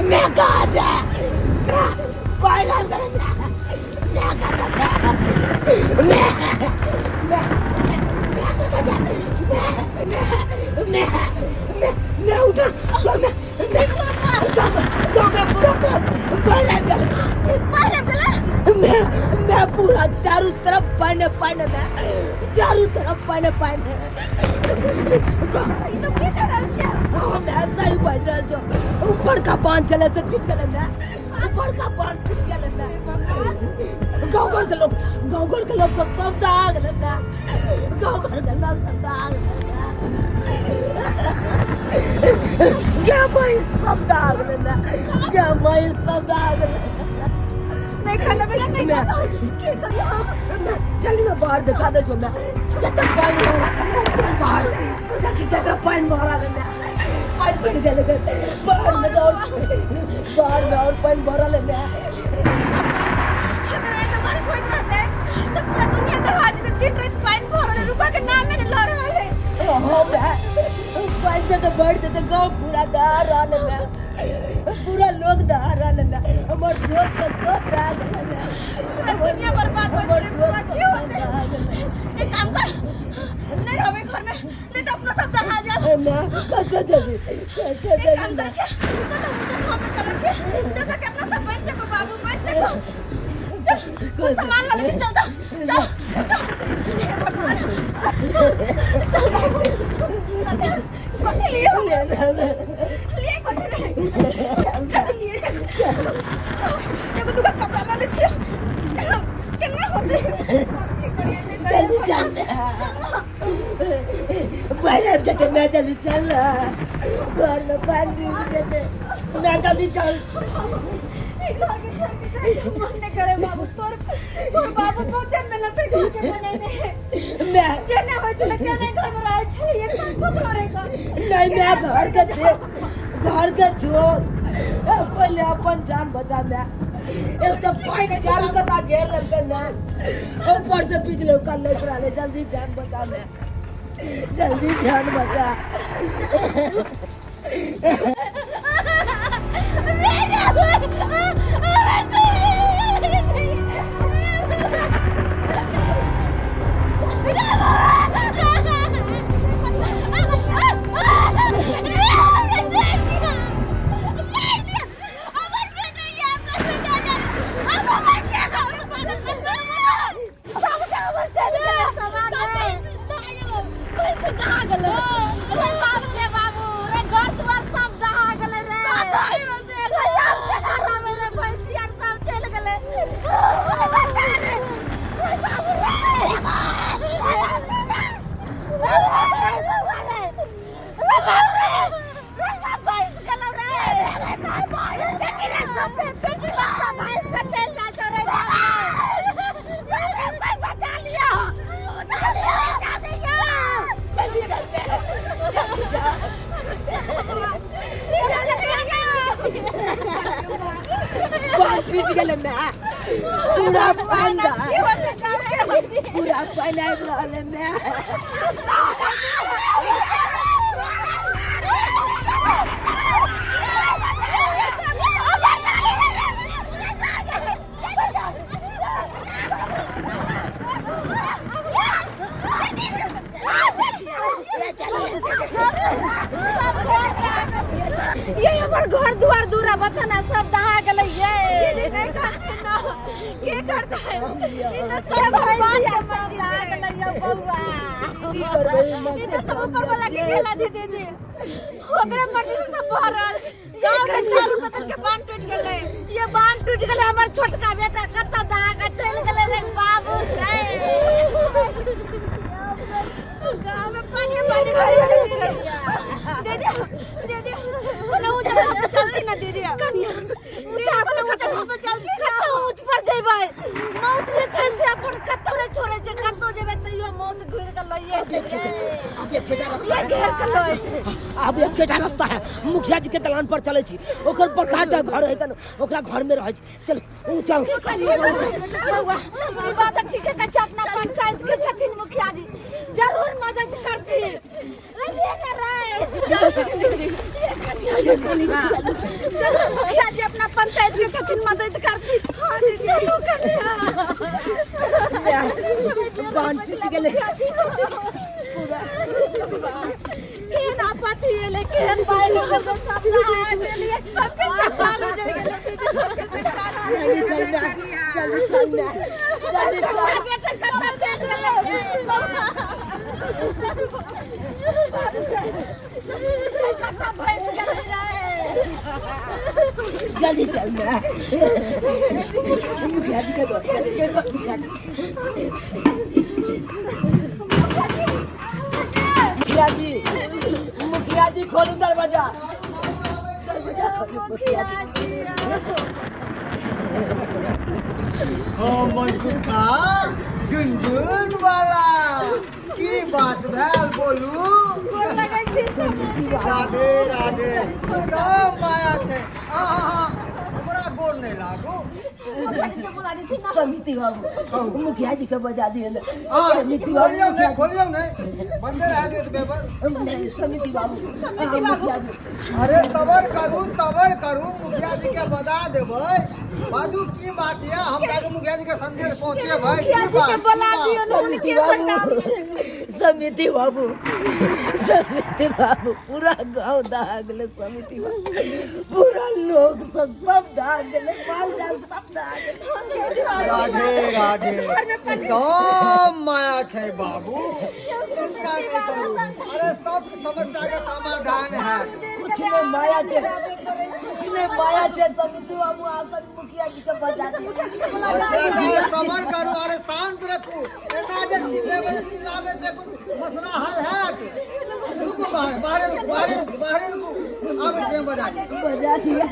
मैं कहाँ जा पानी आबि गेलै मैं कहाँ जा मैं मैं मैं कहाँ जा मैं मैं मैं मैं उठा मैं मैं गाँव में पूरा पानी आबि गेलै पानि आबि गेलै मैं पूरा चारों तरफ पानी पानी में चारों तरफ पानी पानी। ई सब की कर रहल छियै? हम ऐसा ही बाजि रहल छौ। ऊपर का बांध चले से टूट गेलै मैं, ऊपर का बांध टूट गेलै मैं। गाँव घर के लोग, गाँव घर के लोग सब सब दहा गेलै मैं। गाँव घर के लोग सब दहा गेलै मैं। गे माई सब दहा गेलै मैं, गे माई सब दहा गेलै। नहि खाना पीना नहि खाना, की करियै हम? चली ना बाहर देखा दे छौ मैं कते पानि है। चल बाहर, देखी कते पानि भरल है। पानि पड़ि गेलै बाहर में और, बाहर में और पानि भरल है। अगर एना बारिश होइत रहतै तऽ पूरा दुनिया दबा जेतै। दिन राति पानि भरल है, रुकऽ के नामे नहि लऽ रहल है। हम पानि से तऽ बढ़ि जेतै गाँव पूरा। दहा रहल है पूरा, लोग दहा रहल है। हमर दोस्त सब सब दहा गेलै। पूरा दुनिया बर्बाद हो हमर जेतै पूरा। दोस्त की सब होतै? दहा गेलै। एक काम कर, नहि रहबै घर में, नहि तऽ अपनो सब दहा जायब। माँ कतऽ जेबी, कतऽ एक काम जेबी? करै छियै, कतऽ ऊँचा ठाम पे चलै छियै जतऽ के अपना सब बैठ सको। बाबू, बैठ सको। चल, कुछ सामान लऽ लै छी। चल तऽ, चल चल। हे भगवान, चल बाबू। कथी कथी लिए लिए, कथी रे, कथी लिए? एगो दूगो कपड़ा लऽ लै छियै, केना होतै? कथी करियै, नहि करियै? जल्दी चल, बाहर आबि जेतै। मैं जल्दी चल ना, घर में पानि डूबि जेतै। मैं जल्दी चल। ई घर के छोड़ के जाइके मन नहि करे बाबू। तोर तोर बाबू बहुते मेहनत से घर के बनेने है। मैं जेना होइ छलै तेना घर में रहै छै, एक साल भूखलो रहि कऽ। नहीं, मैं घर के छोड़, घर के छोड़, पहले अपन जान बचा। मैं एक तो पानि चारू कता घेर लेलकै मैं, ऊपर से बिजली कल नहीं रहले। जल्दी जान बचा मैं, जल्दी जान बचा। जल्दी चल, जल्दी चल। बाल टूट गेलै मैं, पूरा पानि, पूरा पानि आबि रहल है मैं। ये हमर घर दुआर दूरा बथना सब दहा गेलै। ये नहीं करते ना, के करते? ई त सब भगवान के सब दहा गेलै। ये बउआ, की करबै? ई त सब ऊपर वाला के खेला छै दीदी, ओकरे मर्जी से सब भरल। गाँव के चारू बगल के बांध टूट गेलै। ये बांध टूट गेलै, हमर छोटका बेटा कतऽ दहा के चलि गेलै रे बाबू रे। गाँव में पानी पानी भरि गेलै। दीदी, दीदी, कोनो ऊँच जगह पे चलती ना दीदी। कनिया, ऊँचा, कोनो ऊँच जगह पे चलती ना। कतऽ ऊँच पर जेबै? मौत जे छै से अपन कतौ नहि छोड़ै छै। कतौ जेबै तैयो मौत घुरि के लइए अब एक अब एकेटा रास्ता ये घेर के लइ। आब एकेटा रास्ता है, मुखिया जी के दलान पर चलै छी। ओकर बड़का घर है तन ओकरा घर में रहै छी। चल ऊंचा। बौआ, ई बात तऽ ठीके कहै छै। अपना पंचायत के छथिन मुखिया जी, जरूर मदद चलू मुखिया जी अपना पंचायत के छथिन मदद करथिन। चलू कनिया। बांध टूट गेलै। केहन आपत्ति एलै, केहन बाढ़ि एलै, सब नहा गेलियै, सबके संसार उजड़ि गेलै। जल्दी चल माय, जल्दी चल माय, जल्दी चल। बेटा कतऽ चलि गेलै? कतऽ फँसि गेलै रे? जल्दी चल माय। मुखिया जी के दो, मुखिया जी। मुखिया जी, मुखिया जी, खोलू दरवाजा, दरवाजा खोलू मुखिया जी। हो मनसुखा झुनझुन वाला, की बात भेल बोलू? गोर लगै छी सब। राधे राधे। सब माया छै। आहा, हमरा गोर नहि लागू। समिति बाबू, मुखिया जी के बजा दिए। हाँ, समिति बाबू। खोलियौ मुखिया नहि, खोलियौ नहि, बंदे रह दियौ पेपर। जी, समिति बाबू। समिति बाबू। मुखिया जी। अरे सबर करू, सबर करू, मुखिया जी के बता देबै। बाजू, की बात यऽ? हम जाके मुखिया जी के संदेश पहुँचेबै। मुखिया की जी के बात, की बोला बात? दियौ ने। समिति हुनके से काम बाबू, छै। समिति बाबू, समिति बाबू, पूरा गांव दहा गेलै। समिति बाबू, पूरा लोग सब सब दहा गेलै, माल जाल सब दहा गेलै। राधे राधे। सब माया छै बाबू, चिंता नहि करू। अरे सब समस्या के समाधान है। कुछ नहीं माया छै, कुछ नहीं माया छै। समिति बाबू, आकर मुखिया जी के बजा दियौ। अच्छा, तऽ सबर करू। अरे शांत रखू। एना जे चिल्लेबै चिल्लाबै से कुछ मसला हल हैत? रुकू, बाहर बाहरे रुकू, बाहरे रुकू, बाहरे रुकू, आबै छियै बजा। बजा दिया।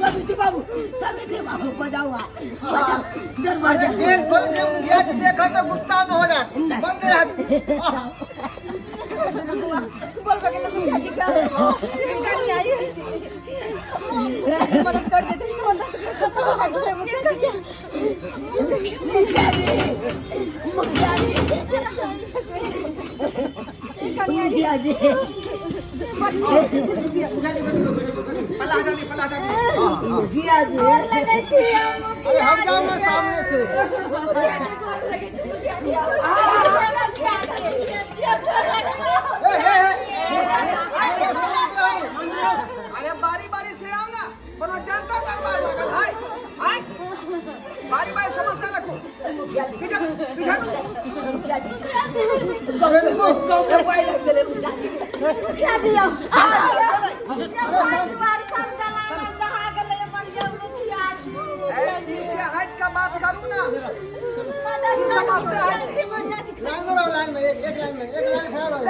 समिति बाबू, समिति बाबू, बजाओ आ बजाओ अरे दरवाजा। गेट खोल के मुखिया जी देखत तऽ गुस्सा में हो जात। बंद रहत। बोलबे के मुखिया जी के मदद कर देते, मदद कर देते मुखिया जी के। मुखिया जी, मुखिया जी, मुखिया जी। पला जानी, पला जानी। मुखिया जी। गोर लगै छी हम। अरे हट जाओ ना सामने से। मुखिया जी, गोर लगै छी मुखिया जी। ए हे हे, अरे शांत रहू। अरे बारी बारी से आओ ना, कोनो जनता दरबार लागल है? आय बारी बारी समस्या रखू। मुखिया जी। पीछा पीछा। मुखिया जी। अरे रुको। गाँव में पाई लग गेलै मुखिया जी। मुखिया जी आओ। अरे शांत। दुआर सब दलान दहा गेलै, मर जाऊ मुखिया जी। ए, पीछे हट के बात करू ना। मदद की करू। समस्या है? मदद। लाइन में रहो, लाइन में, एक एक लाइन में, एक लाइन खड़ा रहो।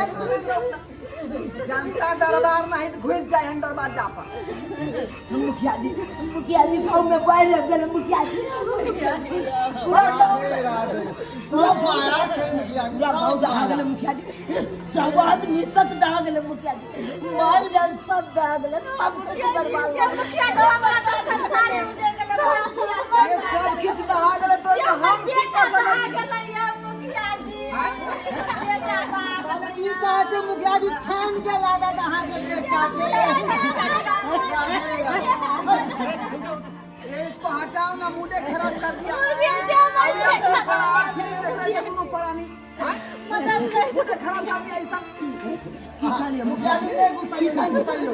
जनता दरबार नहीं तो घुस जाए हम दरवाजा पर। मुखिया जी, मुखिया जी, गाँव में पाई लग गेलै मुखिया जी, पूरा गाँव। राधे राधे। सब माया छै मुखिया जी। पूरा गाँव सब दहा माया। गेलै मुखिया जी, सब आदमी तक दहा गेलै मुखिया जी, माल जाल सब दहा गेलै, सब कुछ बर्बाद भऽ गेलै। मुखिया जी, हमरा तऽ संसारे उजड़ि गेलै। ये सब किछु दहा गेलै तो हमर हम की बेटा कऽ सकै दहा छी? गेलै यौ मुखिया जी। बेटा दहा हम गेलै। की चाहै छै मुखिया जी? ठान के लागत अहाँके बेटा के। राधे राधे। ये इसको हटाओ ना, मुंडे खराब कर दिया। बेटा मर अरे गेलै। ऊपर और फिल्म देख रहे थे दोनों प्राणी। हैं? मदद कर। मुंडे खराब कर दिया ये सब। मुखिया जी, नहीं गुस्साइयो, नहीं गुस्साइयो।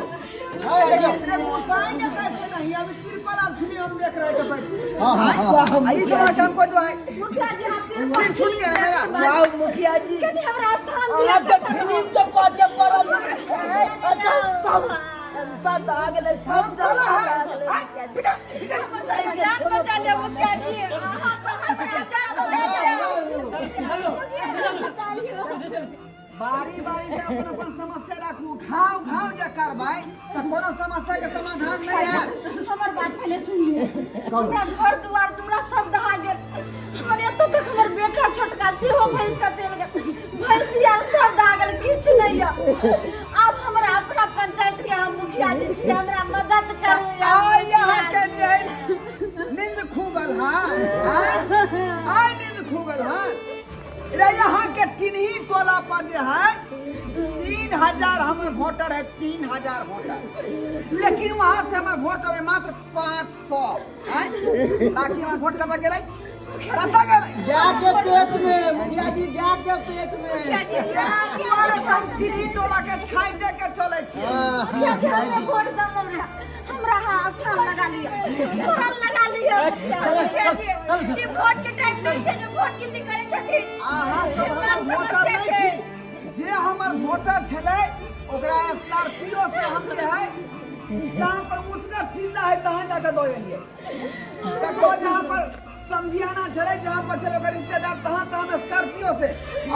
हाँ, देखियो। अरे गुस्साएंगे कैसे नहीं, अभी तिरपल और फिल्म हम देख रहे थे बैठ। हाँ हाँ हाँ। आई सब हमको जो है मुखिया जी, हम फिल्म छूट गया मेरा। जाओ मुखिया जी। कनि हमरा स्थान दिअ। अहाँके फिल्म तो पाछे पड़ल छै। अच्छा, सब जनता दहा गेलै, सब जनता दहा गेलै मुखिया जी। हमर जान बचा लिअ मुखिया जी, अहाँ तऽ हमर सबके जान बचा लिअ। हेलो। मुखिया जी, बचा लिअ। बारी बारी से अपन अपन समस्या राखू। घाव घाव जे करबै तऽ कोनो समस्या के समाधान नहीं है। हमर बात पहले सुन लिअ। हमरा घर दुआर पूरा सब दहा गेल। हमर एतऽ तक हमर बेटा छोटका सेहो भैंस के चलि गेल, भैंस यार सब दहा गेल, किछु नहि यऽ। आब हमरा अपना पंचायत के हम मुखिया जी छी, हमरा मदद करू यऽ। आइ यहाँ मुखिया के जे नींद खुगल है, आइ नींद खुगल है। रे यहाँ के टिन्ही टोला पर जे है 3000 हमर वोटर है, 3000 वोटर, लेकिन वहाँ से हमर वोट अबे मात्र 500 आय, बाकी हमर वोट कतऽ गेलै, कतऽ गेलै? गाय के पेट में मुखिया जी, गाय के पेट में। अरे हम टिन्ही टोला के छाइटे के चलै छियै। मुखिया जी, हमरा वोट दम हमरा हमरा हाँ स्थान लगा लिअ, शरण लगा लिअ। मुखिया जी, ई वोट के टाइम नहीं छै जे वोट गिनती करै छथिन। अहाँ सब हमर वोटर नहीं छी। जे हमर वोटर छलै ओकरा स्कॉर्पियो से हम जे है जहाँ पर ऊँचका टीला है तहाँ जाके दऽ एलियै। ककरो जहाँ पर समधियाना छलै, जहाँ पर छलै ओकर रिश्तेदार, तहाँ तहाँ हम स्कॉर्पियो से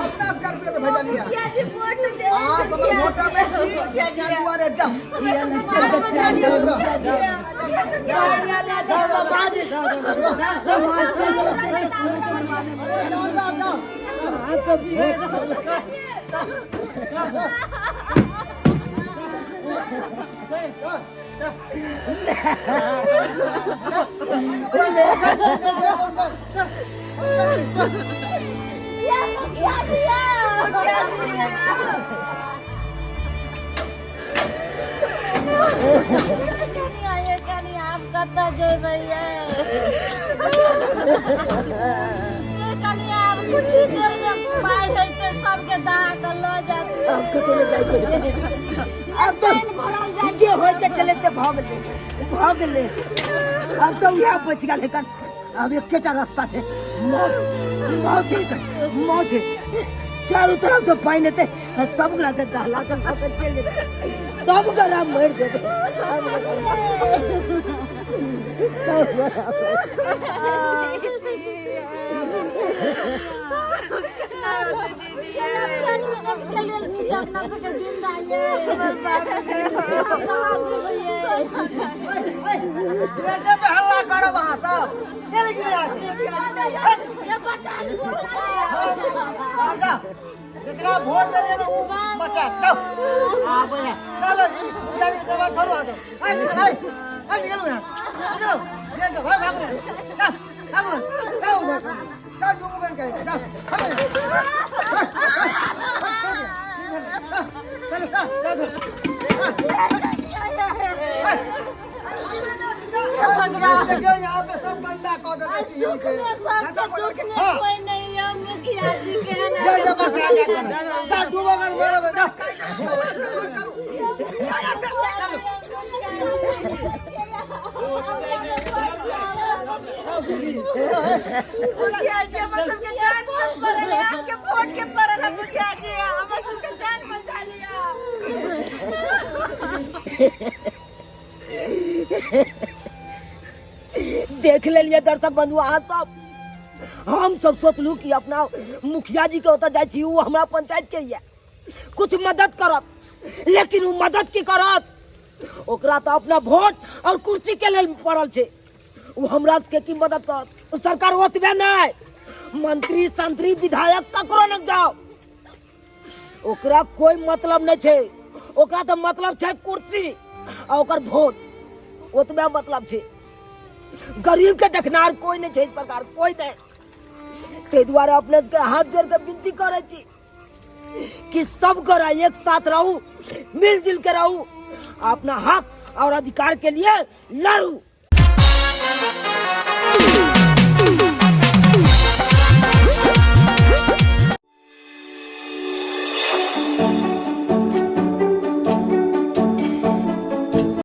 अपना स्कॉर्पियो से भेजलियै। मुखिया जी, वोट दे। अहाँ सब हमर वोटर नहीं छी, ताहि दुआरे जाउ। हमरा सबके जान बचा लिअ मुखिया जी। हमरा सबके समाज समाज चल जेतै तऽ कोनो परवाह नहि। अरे जाओ जाओ जाओ। अहाँके वोट या मुखिया जी, या मुखिया जी। कनी आइए कनी, आब कतऽ जेबै ये? ये कनी, आब कुछ ही देर में बाढ़ि अयतै, सबके दहा कऽ लऽ जायत। आब कतौ नहि जाइके, आब तऽ पानि भरल जाइ जे होय के चले से भऽ गेलै, भऽ गेलै। आब तऽ उएह बचि गेल एखन। आब एकेटा रास्ता छै, मौत, मौत है, मौत है। चारू तरफ से पानि एतै आ सब गोरा के दहला के लऽ के चलि जेतै, सब गोरा मरि जेतै, सब गोरा। चंद मिनट के लेल छी अपना सबके जिंदा ये, आब कहाँ जेबै ये? बेटे पे हल्ला करब अहाँ सब, ये लेकिन यहाँ से ये बचा लिअ। हाँ, जा। जेकरा वोट देलियै ने उ बचा जाओ। आबै है, चलो ई गाड़ी देवा छोड़ो, आ जाओ। आइ निकल, आइ आइ निकलू यहाँ से, निकलो। ये जाओ भाग, भागो जा, भागो जाओ उधर जाओ, डूबो गन के जाओ, भागो। चलो चलो। भगवान। देखियौ यहाँ पे सब गंदा कऽ देने छी। सुख में सब छै, दुख में कोई नहीं है मुखिया जी के। जा जा, बता जा जा, डूबो गन मारो जा। मुखिया जी, हमर सबके जान बच पड़ल है, आपके वोट के पड़ल है। मुखिया जी, हमर सबके जान बचा लिया। देख लेलिए दर्शक बंधु अहाँ सब, हम सब सोचलू कि अपना मुखिया जी के ओतऽ जाइ छी, ओ हमरा पंचायत के ये कुछ मदद करत, लेकिन ओ मदद की करत? ओकरा तऽ अपना वोट और कुर्सी के लेल पड़ल छै, ओ हमरा सबके की मदद करत? ओ सरकार ओतबे नहि, मंत्री संत्री विधायक ककरो न जाओ, ओकरा कोई मतलब नहीं छै। ओकरा तऽ मतलब छै कुर्सी आ ओकर वोट, ओतबे मतलब छै। गरीब के देखनार कोई नहीं छै सरकार, कोई नहीं। ताहि दुआरे अपने सबके हाथ जोड़ के विनती करै छी कि सब गोरा एक साथ रहू, मिलजुल के रहू, अपना हक और अधिकार के लिए लड़ू।